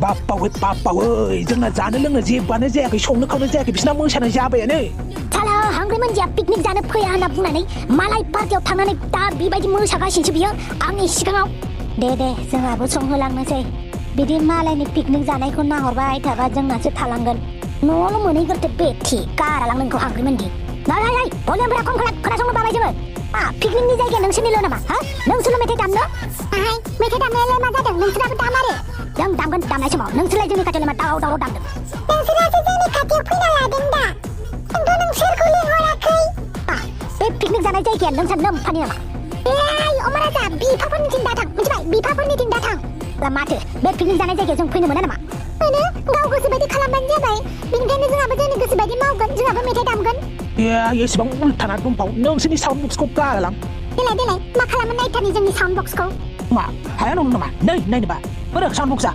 बाप्पावै जोंना जानो लोंनो जेबोआनो जायाखै संनो खावनो जायाखै बिसिना मोसानो जाबायानो साला हांग्रि मानसिया पिकनिक जानो फैया होनना बुंनानै मालाय पार्टियाव थांनानै दा बेबायदि मोसागासिनोसो बियो आंनि सिगाङाव दे जोंहाबो संहोलांनोसै बिदि मालायनि पिकनिक जानायखौ नाहरबाय थाबा जोंनासो थालांगोन न'आवल' मोनहैग्रोदो बेथि गारालां नोंखौ हांग्रि मानदि नै भलिउमफोरा खम खालाम खोनासंनो बाबाय जोङो पिकनिकनि जायगाया नोंसोरनिल' नामा हा नोंसोरल' मेथाइ दामनो मेथाइ दामनायालाय मा जादों नोंसोराबो दाम आरो जों दामगोन दामनाय समाव नोंसोरलाय जोंनि खाथियाव मा दावराव दामदों नोंसोरासो जोंनि खाथियाव फैना लादों दा खिन्थु नोंसोरखौ लिंहराखै बे पिकनिक जानाय जायगाया नोंसोर नोम्फानि नामा अमराजा बिफाफोरनिथिं दा थां मिथिबाय बिफाफोरनिथिं दा थां माथो बे पिकनिक जानाय जायगायाव जों फैनो मोना नामा मोनो गाव गोसोबायदि खालामबानो जाबाय बेनिखायनो जोंहाबो जोंनि गोसोबायदि मावगोन जोंहाबो मेथाइ दामगोन एसेबां उल्थाना दंबाव नोंसोरनि साउन्ड बक्सखौ गालां देलाय मा खालामो नायथारनि जोंनि साउन्ड बक्सखौ मा हाया नंगौ नामा नै नायनोबा बोरो साउन्ड बक्सा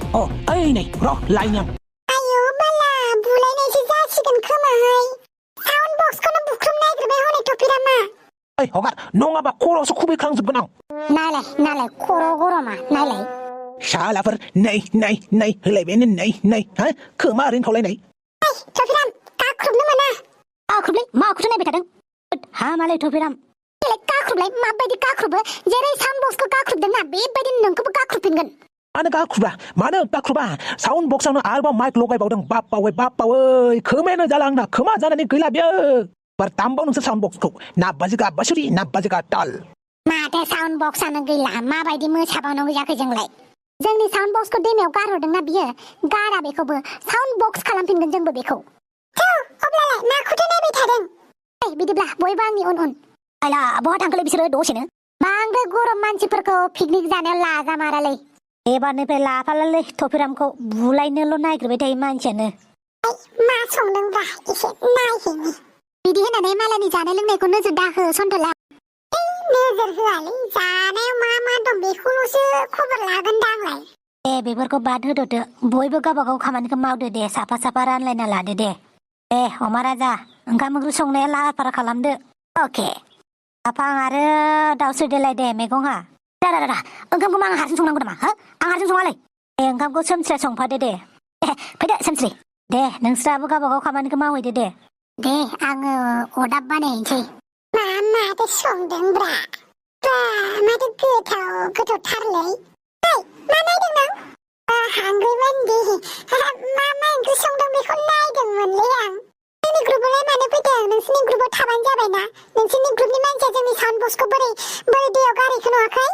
ओइ नै र' लायनि आं आयौ बाला बुलायनायसो जासिगोन खोमाहाय साउन्ड बक्सखौनो बुख्रुम नायग्रोबाय हनै टपिरामा ओइ हगार नङाबा खर'आवसो खुबैखांजोबगोन आं नायलाय खर' गरमा नायलाय शालाफोर नै होलायबायानो नै हा खोमा ओरैनो खावलायनाय टपिराम गाख्रुबनो मोना गाख्रुबलै माखौथो नायबाय थादों हामालै टपिराम गाख्रुबलाय माबायदि गाख्रुबो जेरै साउन्ड बक्सखौ गाख्रुबदों ना बेबायदिनो नोंखौबो गाख्रुबफिनगोन मानो गाख्रुबा साउन्ड बक्सआवनो आरोबाव माइक लगायबावदों बाप्पावै खोमायानो जाला आंना खोमा जानानै गैला बियो बार दामबाव नोंसोर साउन्ड बक्सखौ नाब्बाजिगा बासुरि नाब्बाजिगा ताल माथो साउन्ड बक्सआनो गैला माबायदि मोसाबावनांगौ जाखो जोंलाय जोंनि साउन्ड बक्सखौ दैमायाव गारहरदोंना बियो गारा बेखौबो साउन्ड बक्स खालामफिनगोन जोंबो बेखौ अब्लालाय माखौथो नायबाय थादों बिदिब्ला बयबो आंनि उन आयला बहा थांखोलै बिसोरो दसेनो बांद्राय गरम मानसिफोरखौ पिकनिक जानायाव लाजामारालै एबारनिफ्राय लाफालालै टपिरामखौ बुलायनोल' नायग्रोबाय थायो मानसियानो मा संदोंब्रा एसे नायहैनि बिदि होननानै मालायनि जानाय लोंनायखौ नोजोर दाहो सन्थला नोजोर होआलै जानायाव मा दं बेखौल'सो खबर लागोन दा आंलाय बेफोरखौ बाद होदो बयबो गावबागाव खामानिखौ मावदो दे साफा रानलायना लादो दे अमा राजा ओंखाम ओंख्रि संनाया लाहार फाहार खालामदो अके आफां आरो दाउस्रि देलाय दे मैगंहा दा ओंखामखौ आं हारसिं संनांगौ नामा आं हारसिं सङालै ओंखामखौ सोमस्रिया संफादो दे फैदो सोमस्रि दे नोंस्राबो गावबागाव खामानिखौ मावहैदो दे आङो अरदाब बानायनोसै माथो संदोंब्रा माथो गोथावथारलै मा नायदों नों हांग्रि मानदि मा ओंख्रि संदों बेखौ नायदोंमोनलै आं जोंनि ग्रुपआवलाय मानो फैदों नोंसोरनि ग्रुपआव थाबानो जाबाय ना नोंसोरनि ग्रुपनि मानसिया जोंनि साउन्ड बक्सखौ बोरै दैयाव गारैखो नुवाखै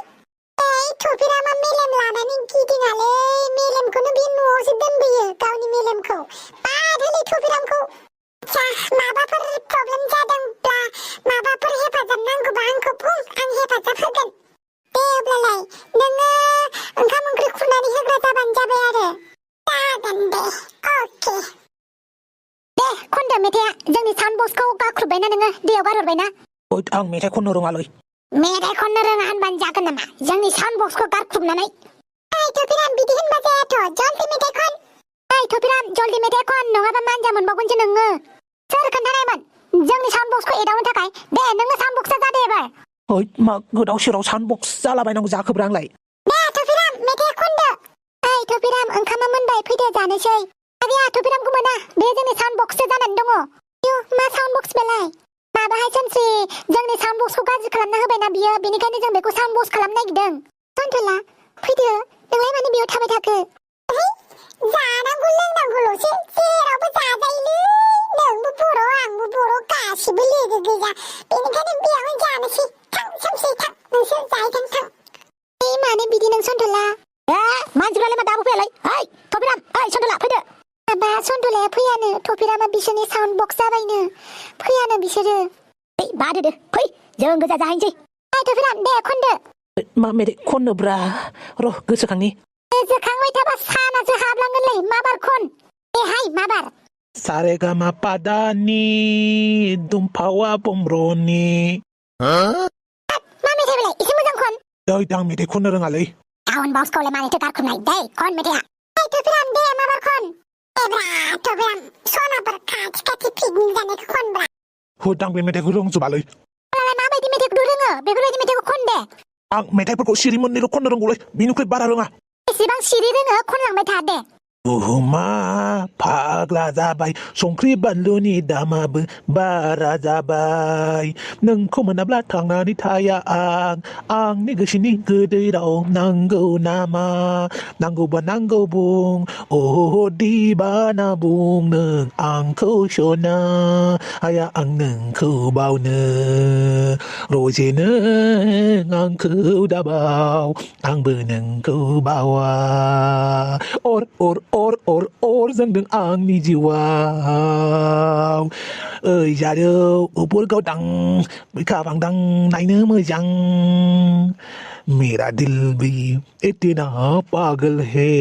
टपिरामा मेलेम लानानै गिदिङालै मेलेमखौनो बे न'आवसो दोनबोयो गावनि मेलेमखौ बादोलै टपिरामखौ माबाफोर प्रब्लेम जादोंब्ला माबाफोर हेफाजाब नांगौबा आंखौ बुं आं हेफाजाब होगोन दे अब्लालाय नोङो ओंखाम ओंख्रि खुरनानै होग्रा जाबानो जाबाय आरो जागोन दे अके दे खनदो मेथाइया जोंनि साउन्ड बक्सखौ गाख्रुबबायना नोङो दैयाव गारहरबायना आं मेथाइ खननो रोङालै मेथाइ खननो रोङा होनबानो जागोन नामा जोंनि साउन्ड बक्सखौ गारख्रुबनानै टपिराम बिदि होनबा जायाथ' जल्दि मेथाइ खन टपिराम जल्दि मेथाइ खन नङाबा मानजा मोनबावगोनसो नोङो सोर खोन्थानायमोन जोंनि साउन्ड बक्सखौ एदावनो थाखाय दे नोङो साउन्ड बक्सआ जादो एबार मा गोदाव सोराव साउन्ड बक्स जालाबायनांगौ जाखोब्रा आंलाय दे टपिराम मेथाइ खनदो टपिराम ओंखामा मोनबाय फैदो जानोसै आगैया टपिरामखौ मोना बे जोंनि साउन्ड बक्ससो जानानै दङ मा साउन्ड बक्स बेलाय माबाहाय सोमस्रि जोंनि साउन्ड बक्सखौ गाज्रि खालामना होबायना बियो बेनिखायनो जों बेखौ साउन्ड बक्स खालामनो नागिरदों सन्थला फैदो नोंलाय मानो बेयाव थाबाय थाखो जानांगौ लोंनांगौल'सो जेरावबो जाजायोलै नोंबो बर' आंबो बर' गासिबो लोगो गोजा बेनिखायनो बेयावनो जानोसै थां सोमस्रि थां नोंसोर जाहैथों थां मानो बिदि नों सन्थला मानसिफ्रालाय मा दाबो फैयालै टपिराम सन्थला फैदो माबा सन्थलाया फैयानो टपिरामा बिसोरनि साउन्ड बक्स जाबायनो फैयानो बिसोरो बादो फै जों गोजा जाहैनोसै टपिराम दे खनदो मा मेथाइ खननोब्रा र' गोसोखांनि गोसोखांबाय थाबा सानासो हाबलांगोनलै माबार खन माबार सारेगामा पादानि दुमफावा बमरनि मा मेथाइ बेलाय एसे मोजां खन आं मेथाइ खननो रोङालै साउन्ड बक्सखौलाय मानोथो गारख्रुबनाय दै खन मेथाइया टपिराम दे माबार खन टपिराम सनाफोर खाथि पिकनिक जानायखौ खनब्रा आं बे मेथाइखौ रोंजोबालै माबायदि मेथाइखौ रोङो बेफोरबायदि मेथाइखौ खन दे आं मेथाइफोरखौ सिरि मोननैल' खननो रोंगौलै बिनिख्रुइ बारा रोङा एसेबां सिरि रोङो खनलांबाय था दे बुहुमा फाग्ला जाबाय संख्रि बानलुनि दामाबो बारा जाबाय नोंखौ मोनाब्ला थांनानै थाया आंनि गोसोनि गोदै राव नांगौ नामा नांगौबा नांगौ बुं अह दिबाना बुं नों आंखौ सना हाया आं नोंखौ बावनो रजे नों आंखौ दाबाव आंबो नोंखौ बावा अर जोंदों आंनि जिउआव ओइ जारौ उपुर गावदां बैखा बांदां नायनो मोजां मेरा दिल भी इतना पागल है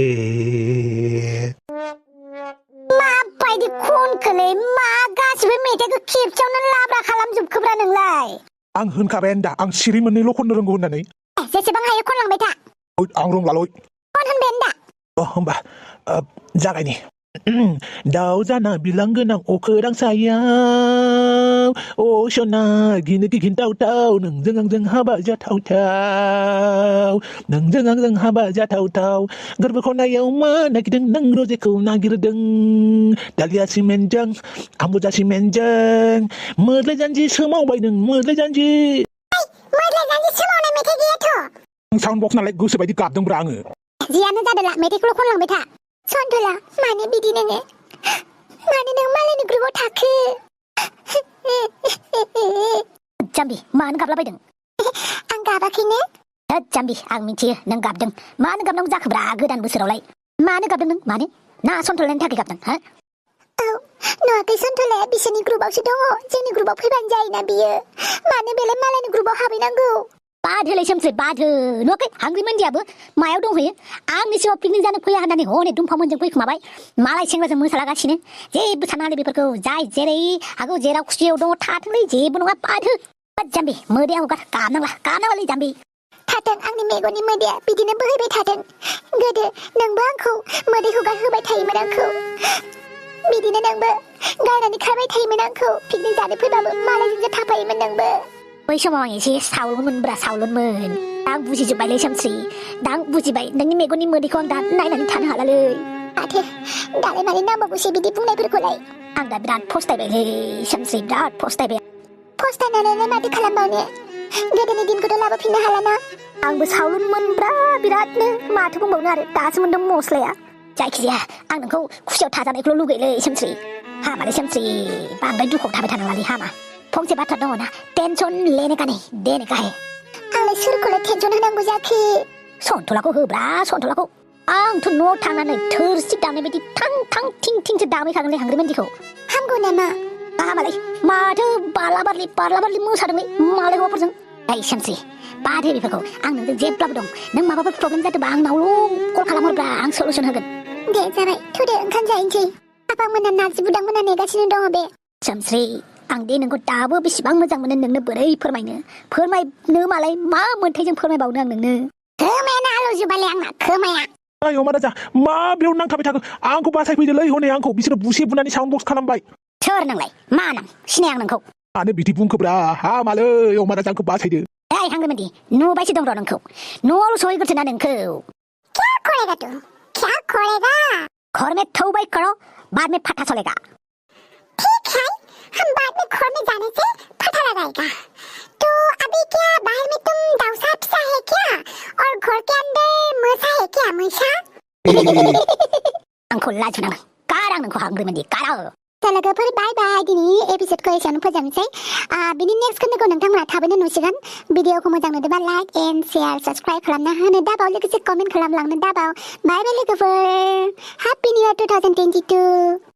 माबायदि खनखोलै मा गासिबो मेथाइखौ खेबसेयावनो लाब्रा खालामजोबखोब्रा नोंलाय आं होनखाबाय दा आं सिरि मोननैल' खननो रोंगौ होननानै जेसेबां हायो खनलांबाय था आं रोंलालै खन होनबाय दा होमबा जागायनि दाउ जाना बिलांगोनां अखोरां सायाव अ सना गिनो गिगिनथावथाव नोंजों आंजों हाबा जाथावथाव नोंजों आंजों हाबा जाथावथाव गोरबो खनायाव मा नागिरदों नों रजेखौ नागिरदों दालिया सिमेन्टजों आंबुजा सिमेन्टजों मोद्लाय जानजि सोमावबाय नों मोद्लाय जानजि सोमावनाय मेथाइ गैयाथ' साउन्ड बक्स नालाय गोसो बायदि गाबदोंब्रा आङो जियानो जादोला मेथाइखौल' खनलांबाय था सन्थला मानो बिदि नोङो मानो नों मालायनि ग्रुपआव थाखो जाम्बि मानो गाबलाबायदों आं गाबाखैनो जाम्बि आं मिथियो नों गाबदों मानो गाबनांगौ जाखोब्रा गोदान बोसोरावलाय मानो गाबदों नों मानो ना सन्थलानि थाखाय गाबदों हा औ नुवाखै सन्थलाया बिसोरनि ग्रुपआवसो दङ जोंनि ग्रुपआव फैबानो जायोना बियो मानो बेलाय मालायनि ग्रुपआव हाबहैनांगौ बाद होलाय सोमसै बाद हो नुवाखै हांग्रि मोनदियाबो मायाव दंहैयो आंनि सिगाङाव पिकनिक जानो फैया होननानै हनै दुमफामोनजों फैखोमाबाय मालाय सेंग्राजों मोसालागासिनो जेबो सानालै बेफोरखौ जाय जेरै हागौ जेराव खुसियाव दङ थाथोंलै जेबो नङा बाद हो जाम्बि मोदैया हगार गाबनाङालै जाम्बि थाथों आंनि मेगननि मोदैया बिदिनो बोहैबाय थाथों गोदो नोंबो आंखौ मोदै हगार होबाय थायोमोन आंखौ बिदिनो नोंबो गायनानै खारबाय थायोमोन आंखौ पिकनिक जानो फैबाबो मालायजोंसो थाफायोमोन नोंबो बै समाव आं एसे सावलुनमोनब्रा सावलुनमोन दा आं बुजिजोब्बायलै सोमस्रि दा आं बुजिबाय नोंनि मेगननि मोदैखौ आं दा नायनानै थानो हालालै माथो दालाय मानो नांबावगौसै बिदि बुंनायफोरखौलाय आं दा बिराद फस्थायबायलै सोमस्रि बिराद फस्थायनानैलाय माथो खालामबावनो गोदोनि दिनखौथ' लाबोफिननो हालाना आंबो सावलुनमोनब्रा बिरादनो माथो बुंबावनो आरो दासो मोनदों मस्लाया जायखिजाया आं नोंखौ खुसियाव थाजानायखौल' लुगैलै सोमस्रि हामालै सोमस्रि बांद्राय दुखुआव थाबाय थानाङालै हामा फंसे बाथ्रा दङ ना टेनसन लेने का नहीं देने का है आंलाय सोरखौलाय टेनसन होनांगौ जाखो सन्थलाखौ होब्रा सन्थलाखौ आंथ' न'आव थांनानै थोरसि दामनाय बायदि थां थां थिं थिंसो दामहैखागोनलै हांग्रि मानदिखौ हामगौ नामा हामालै माथो बारला बारलि मोसादोंलै मालाय हौवाफोरजों ओइ सोमस्रि बाद हो बेफोरखौ आं नोंजों जेब्लाबो दं नों माबाफोर प्रब्लेम जादोंबा आंनावल' कल खालामहरब्रा आं सलुसन होगोन दे जाबाय थुदो ओंखाम जाहैनोसै आफामोना नारजि बुदांमोना नेगासिनो दङ बे सोमस्रि आं दे नोंखौ दाबो बेसेबां मोजां मोनो नोंनो बोरै फोरमायनो मालाय मा मोन्थायजों फोरमायबावनो आं नोंनो खोमायानो आलौजोबालै आंना खोमाया ओइ अमा राजा मा बेयाव नांथाबाय थाखो आंखौ बासायफैदोलै हनै आंखौ बिसोरो बुसे बुनानै साउन्ड बक्स खालामबाय सोर नोंलाय मा नाम सिनाय आं नोंखौ मानो बिदि बुंखोब्रा हामालै अमा राजा आंखौ बासायदो ओइ हांग्रिमोनदि नुबायसो दं र' नोंखौ न'आवल' सहैग्रोसोना नोंखौ क्या करेगा तू क्या करेगा घर में थौबाय करो बाद में फटा चलेगा ठीक है हम बाद में घर में जाने से फटा लगाएगा तो अभी क्या बाहर में तुम दाउसा पिसा है क्या और घर के अंदर मोसा है क्या मोसा आंखौ लाज नाङा गार आं नोंखौ हांग्रिमोनदि गार लोगोफोर बाय बाय दिनै एपिसोडखौ एसेयावनो फोजोबनोसै बिनि नेक्स्ट खोन्दोखौ नोंथांमोना थाबैनो नुसिगोन भिडिअखौ मोजां नुदोंबा लाइक एन्ड शेयार साबस्क्राइब खालामना होनो दाबाव लोगोसे कमेन्ट खालामलांनो दाबाव बाय बाय लोगोफोर हेपि निउ इयार 2022